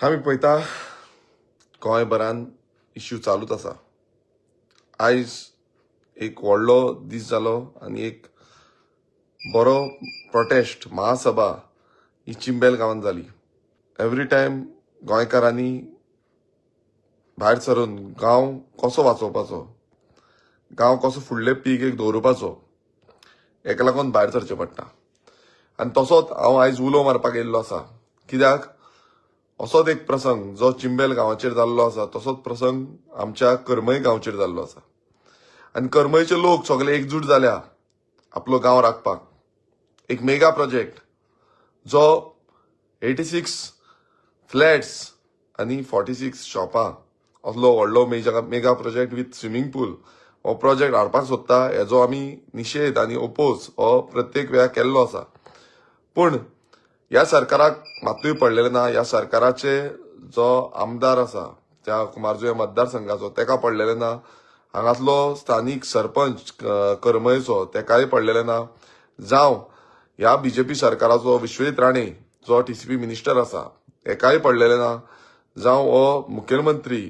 आमी पळयता, गोंयभरान इश्यू चालूच आसा. आयज एक व्हडलो दीस जालो आनी एक बरो प्रोटेस्ट, महासभा ही चिंबेल गांवांत जाली. एवरी टायम गोंयकारांनी भायर सरून गांव कसो वाचोवपाचो, गांव कसो फुडले पिळगेक दवरुपाचो, हेका लागून भायर सरचें पडटा. आनी तसोच हांव आयज उलो मारपाक येयल्लो आसा, कित्याक असोच एक प्रसंग जो चिंबेल गांवाचेर जाल्लो आसा, तसोच प्रसंग आमच्या करमय गांवचेर जाल्लो आसा. आनी करमयचे लोक सगळे एकजूट जाल्या आपलो गांव राखपाक. एक मेगा प्रोजेक्ट जो 86 फ्लॅट्स आनी 46 शॉपां असलो व्हडलो mega project with swimming pool हो प्रोजेक्ट हाडपाक सोदता. हेजो आमी निशेध आनी ओपोज हो प्रत्येक वेळार केल्लो आसा, पूण ह्या सरकाराक मातूय पडलेलें ना. ह्या सरकाराचे जो आमदार आसा त्या कुमारजुंवें मतदारसंघाचो, तेका पडलेलें ना. हांगासलो स्थानीक सरपंच करमयचो, तेकाय पडलेलें ना. जावं ह्या बीजेपी सरकाराचो विश्वजीत राणे जो टीसीपी मिनिस्टर आसा, हेकाय पडलेलें ना. जावं हो मुखेलमंत्री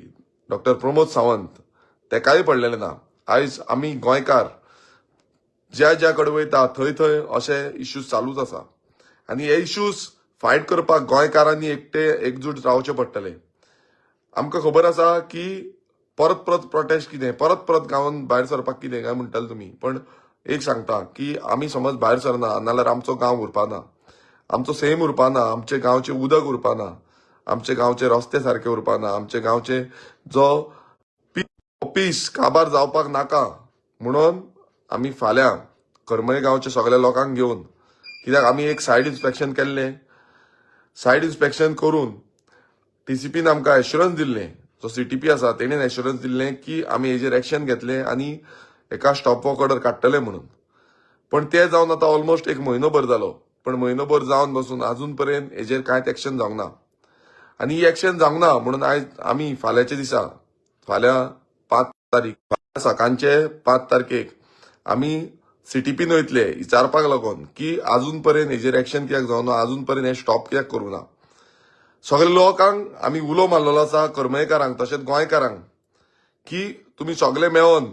डॉक्टर प्रमोद सावंत, तेकाय पडलेलें ना. आयज आमी गोंयकार ज्या ज्या कडेन वयता, थंय थंय अशे इश्यूज चालूच आसा आनी हे इश्यूज फायट करपाक गोंयकारांनी एकटे एकजूट रावचें पडटलें. आमकां खबर आसा की परत परत प्रोटेस्ट कितें, परत परत गांवांत भायर सरपाक कितें काय म्हणटले तुमी, पण एक सांगता की आमी समज भायर सरना नाल्यार आमचो गांव उरपाना, आमचो सैम उरपाना, आमचे गांवचें उदक उरपाना, आमचे गांवचे रस्ते सारके उरपाना. आमचे गांवचे जो पीस काबार जावपाक नाका म्हणून आमी फाल्यां करमय गांवचे सगल्या लोकांक घेवन, कित्याक आमी एक सायड इन्स्पेक्शन केल्लें. सायड इन्स्पेक्शन करून टीसीपीन आमकां एश्युरन्स दिल्लें, जो सीटीपी आसा तेणेन एश्युरन्स दिल्लें की आमी हेजेर एक्शन घेतले आनी एका स्टॉप वर्क ऑर्डर काडटले म्हणून. पण ते जावन आतां ऑलमोस्ट एक म्हयनोभर जालो, पण म्हयनोभर जावन बसून अजून पर्यंत हेजेर कांयच एक्शन जावंक ना. आनी ही एक्शन जावंक ना म्हणून आयज आमी फाल्यांच्या दिसा, फाल्यां 5 तारीख, सकाळचे 5 तारखेक आमी सीटीपीन वयतले विचारपाक लागून की अजून पर्यंत हेजेर एक्शन कित्याक जावना, अजून पर्यंत हें स्टॉप कित्याक करूं ना. सगळे लोकांक आमी उलो मारलेलो आसा, करमयकारांक तशेंच गोंयकारांक, की तुमी सगळे मेळोन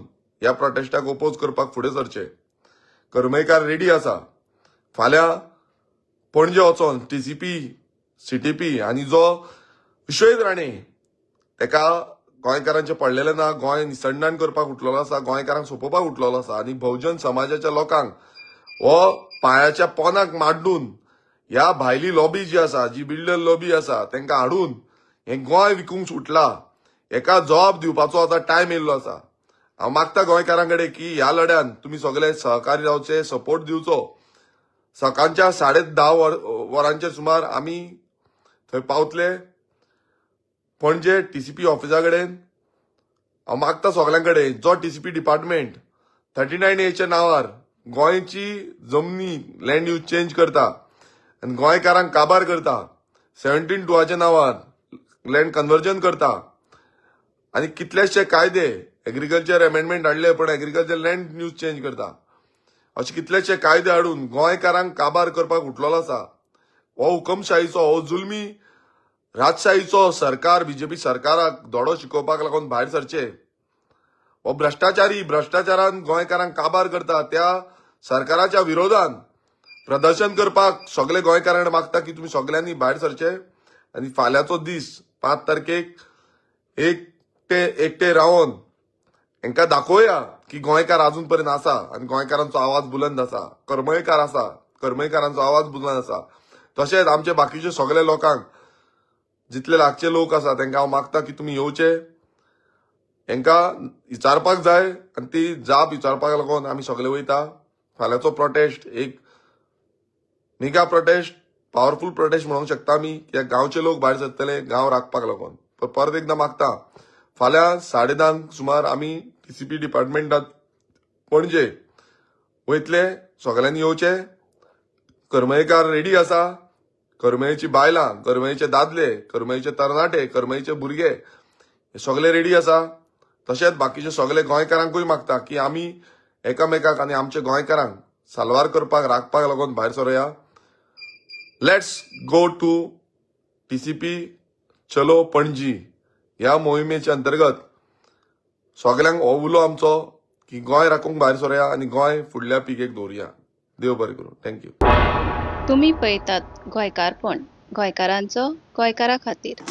ह्या प्रोटेस्टाक ओपोज करपाक फुडें सरचे. करमयकार रेडी आसा फाल्यां पणजे वचोन टीसीपी, सीटीपी आनी जो विश्वजीत राणे, तेका गोंयकारांचें पडलेलें ना. गोंय निसंडान करपाक उठलेलो आसा, गोंयकारांक सोंपोवपाक उठलेलो आसा आनी भोवजन समाजाच्या लोकांक हो पांयाच्या पोनाक माड्डून ह्या भायली लॉबी जी आसा, जी बिल्डर लॉबी आसा, तांकां हाडून हें गोंय विकूंक सुटला. हेका जबाब दिवपाचो आतां टायम येयल्लो आसा. हांव मागता गोंयकारां कडेन की ह्या लढ्यान तुमी सगळे सहकारी रावचे, सपोर्ट दिवचो. सकाळच्या 10:30 वरांचे सुमार आमी थंय पावतले पणजे टीसीपी ऑफिसा कडेन. हांव मागता सगल्यां कडेन, जो टीसीपी डिपार्टमेंट 39 एच्या नांवार गोंयची जमनी लँड यूज चेंज करता आनी गोंयकारांक काबार करता, 17(2) नांवार लँड कन्वर्जन करता आनी कितलेशे कायदे, एग्रीकल्चर अमेंडमेंट हाडले पण एग्रीकल्चर लँड यूज चेंज करता, अशे कितलेशे कायदे हाडून गोंयकारांक काबार करपाक उठलेलो आसा. हो हुकमशाहीचो, हो जुलमी राजशाहीचो सरकार, बीजेपी सरकाराक धडो शिकोवपाक लागून भायर सरचे. हो भ्रष्टाचारी, भ्रष्टाचारान गोंयकारांक काबार करता, त्या सरकाराच्या विरोधान प्रदर्शन करपाक सगळे गोंयकारांक मागता की तुमी सगळ्यांनी भायर सरचे आनी फाल्यांचो दीस 5 तारखेक एकटे एकटे रावन हांकां दाखोवया की गोंयकार अजून पर्यंत आसा आनी गोंयकारांचो आवाज बुलंद आसा. करमयकार आसा, करमयकारांचो आवाज बुलंद आसा. तशेंच आमचे बाकीचे सगळे लोकांक, जितले लागचे लोक आसा, तांकां हांव मागता की तुमी येवचे. हांकां विचारपाक जाय आनी ती जाप विचारपाक लागून आमी सगळे वयता. फाल्यांचो प्रोटेस्ट एक मेगा प्रोटेस्ट, पावरफूल प्रोटेस्ट म्हणूंक शकता आमी, कित्याक गांवचे लोक भायर सरतले गांव राखपाक लागून. पण परत एकदां मागता, फाल्यां 10:30 सुमार आमी टीसीपी डिपार्टमेंटात पणजे वयतले. सगळ्यांनी येवचे. करमयकार रेडी आसा. करमयेची बायलां, करमयेचे दादले, करमयेचे तरणाटे, करमयेचे भुरगे हे सगळे रेडी आसा. तशेंच बाकीचे सगळे गोंयकारांकूय मागता की आमी एकामेकाक आनी आमच्या गोंयकारांक साल्वार करपाक, राखपाक लागून भायर Saroya. Let's go to TCP. चलो पणजी ह्या मोहिमेच्या अंतर्गत सगल्यांक हो उलो आमचो की गोंय राखूंक भायर सरुया आनी गोंय फुडल्या पिळगेक दवरुया. देव बरें करूं. Thank you. तुमी पळयतात गोंयकारपण, गोंयकारांचो गोंयकारा खातीर.